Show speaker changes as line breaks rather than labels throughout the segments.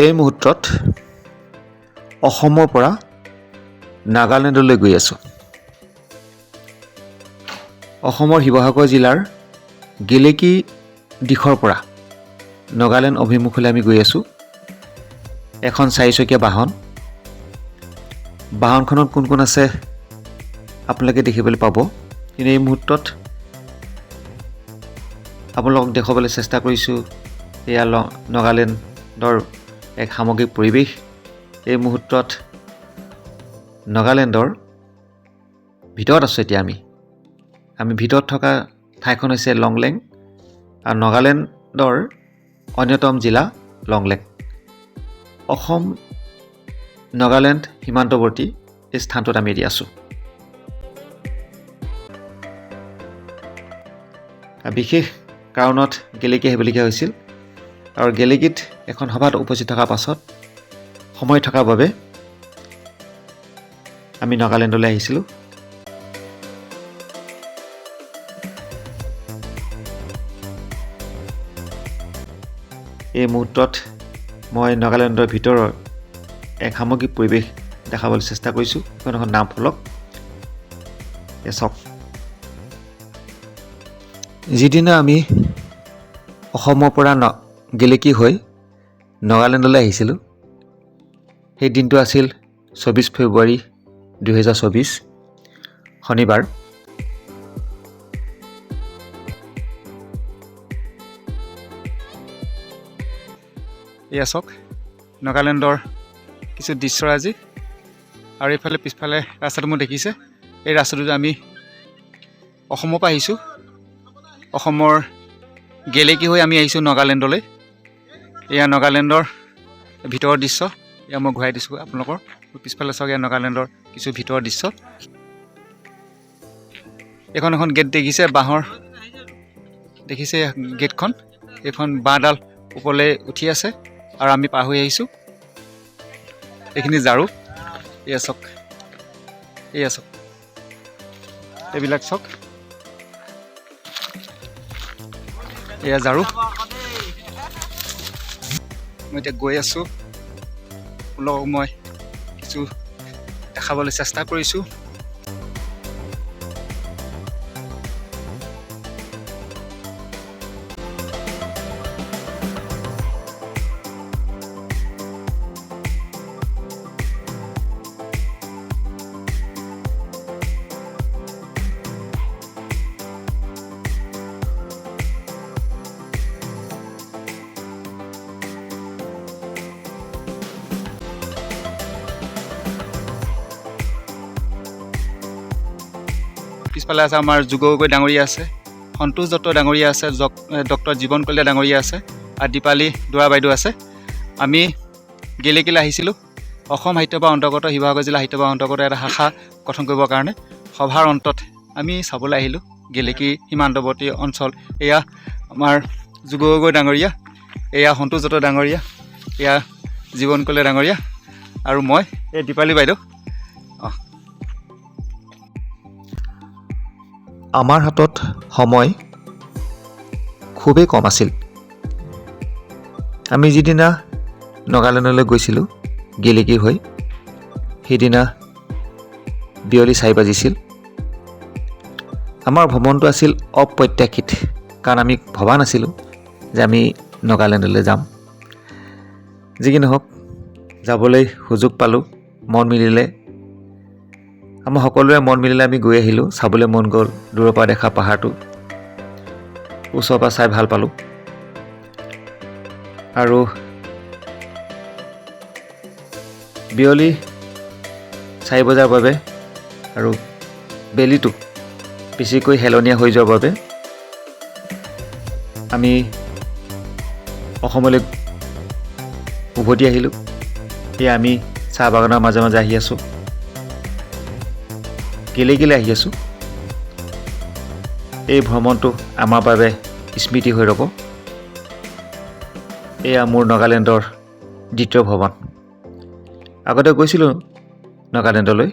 এই মুহূৰ্তত অসমৰ পৰা নাগালেণ্ডলৈ গৈ আছোঁ। অসমৰ শিৱসাগৰ জিলাৰ গেলেকী দিশৰ পৰা নাগালেণ্ড অভিমুখলৈ আমি গৈ আছোঁ। এখন চাৰিচকীয়া বাহন। বাহনখনত কোন কোন আছে আপোনালোকে দেখিবলৈ পাব। কিন্তু এই মুহূৰ্তত আপোনালোকক দেখুৱাবলৈ চেষ্টা কৰিছোঁ এয়া নাগালেণ্ডৰ এক সামগ্ৰিক পৰিৱেশ। এই মুহূৰ্তত নাগালেণ্ডৰ ভিতৰত আছোঁ এতিয়া আমি। আমি ভিতৰত থকা ঠাইখন হৈছে লংলেং আৰু নাগালেণ্ডৰ অন্যতম জিলা লংলেং। অসম নাগালেণ্ড সীমান্তৱৰ্তী এই স্থানটোত আমি এতিয়া আছোঁ। বিশেষ কাৰণত গেলেকী আহিবলগীয়া হৈছিল আৰু গেলেকীত এখন সভাত উপস্থিত থকাৰ পাছত সময় থকাৰ বাবে আমি নাগালেণ্ডলৈ আহিছিলোঁ। এই মুহূৰ্তত মই নাগালেণ্ডৰ ভিতৰৰ এক সামগ্ৰিক পৰিৱেশ দেখাবলৈ চেষ্টা কৰিছোঁ। এখন এখন নাম ফলক, এই চাওক। যিদিনা আমি অসমৰ পৰা গেলেকী হৈ নাগালেণ্ডলৈ আহিছিলোঁ, সেই দিনটো আছিল 24 ফেব্ৰুৱাৰী 2024, শনিবাৰ।
এয়া চাওক নাগালেণ্ডৰ কিছু দৃশ্যৰাজি। আৰু এইফালে পিছফালে ৰাস্তাটো মোৰ দেখিছে, এই ৰাস্তাটোত আমি অসমৰ পৰা আহিছোঁ। অসমৰ গেলেকী হৈ আমি আহিছোঁ নাগালেণ্ডলৈ। এয়া নাগালেণ্ডৰ ভিতৰৰ দৃশ্য। এয়া মই ঘূৰাই দিছোঁ আপোনালোকৰ পিছফালে চাওক, এয়া নাগালেণ্ডৰ কিছু ভিতৰৰ দৃশ্য। এইখন এখন গেট দেখিছে, বাঁহৰ দেখিছে গেটখন। এইখন বাঁহডাল ওপৰলৈ উঠি আছে আৰু আমি পাৰ হৈ আহিছোঁ। এইখিনি ঝাৰু। এয়া চাওক, এয়া চাওক, এইবিলাক চাওক, এয়া ঝাৰু। মই এতিয়া গৈ আছোঁ, আপোনালোকক মই কিছু দেখাবলৈ চেষ্টা কৰিছোঁ। পিছফালে আছে আমাৰ যুগ গগৈ ডাঙৰীয়া আছে, সন্তোষ দত্ত ডাঙৰীয়া আছে, ডক্টৰ জীৱন কলিতা ডাঙৰীয়া আছে আৰু দীপালী দুৱৰা বাইদেউ আছে। আমি গেলেকীলৈ আহিছিলোঁ অসম সাহিত্য সভাৰ অন্তৰ্গত শিৱসাগৰ জিলা সাহিত্য সভাৰ অন্তৰ্গত এটা শাখা গঠন কৰিবৰ কাৰণে। সভাৰ অন্তত আমি চাবলৈ আহিলোঁ গেলেকী সীমান্তৱৰ্তী অঞ্চল। এয়া আমাৰ যুগ গগৈ ডাঙৰীয়া, এয়া সন্তোষ দত্ত ডাঙৰীয়া, এয়া জীৱন কলিতা ডাঙৰীয়া আৰু মই এই দীপালী বাইদেউ।
আমাৰ হাতত সময় খুবেই কম আছিল। আমি যিদিনা নাগালেণ্ডলৈ গৈছিলোঁ গেলেকী হৈ, সেইদিনা বিয়লি 4 বাজিছিল। আমাৰ ভ্ৰমণটো আছিল অপ্ৰত্যাশিত, কাৰণ আমি ভবা নাছিলোঁ যে আমি নাগালেণ্ডলৈ যাম। যি কি নহওক, যাবলৈ সুযোগ পালোঁ, মন মিলিলে, আমাৰ সকলোৰে মন মিলিলে, আমি গৈ আহিলোঁ। চাবলৈ মন গ'ল, দূৰৰ পৰা দেখা পাহাৰটো ওচৰৰ পৰা চাই ভাল পালোঁ। আৰু বিয়লি 4 বজাৰ বাবে আৰু বেলিটো বেছিকৈ হেলনীয়া হৈ যোৱাৰ বাবে আমি অসমলৈ উভতি আহিলোঁ। সেয়া আমি চাহ বাগানৰ মাজে মাজে আহি আছোঁ, গেলেকীলৈ আহি আছোঁ। এই ভ্ৰমণটো আমাৰ বাবে স্মৃতি হৈ ৰ'ব। এয়া মোৰ নাগালেণ্ডৰ দ্বিতীয় ভ্ৰমণ। আগতে গৈছিলোঁ নাগালেণ্ডলৈ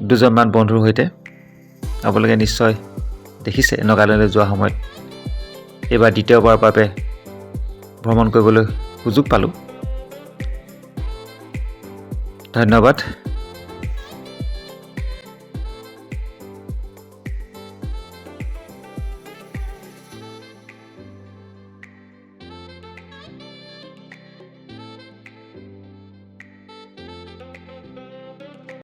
দুজনমান বন্ধুৰ সৈতে। আপোনালোকে নিশ্চয় দেখিছে নগালেণ্ডলৈ যোৱা সময়ত। এইবাৰ দ্বিতীয়বাৰৰ বাবে ভ্ৰমণ কৰিবলৈ সুযোগ সুযোগ পালোঁ। ধন্যবাদ।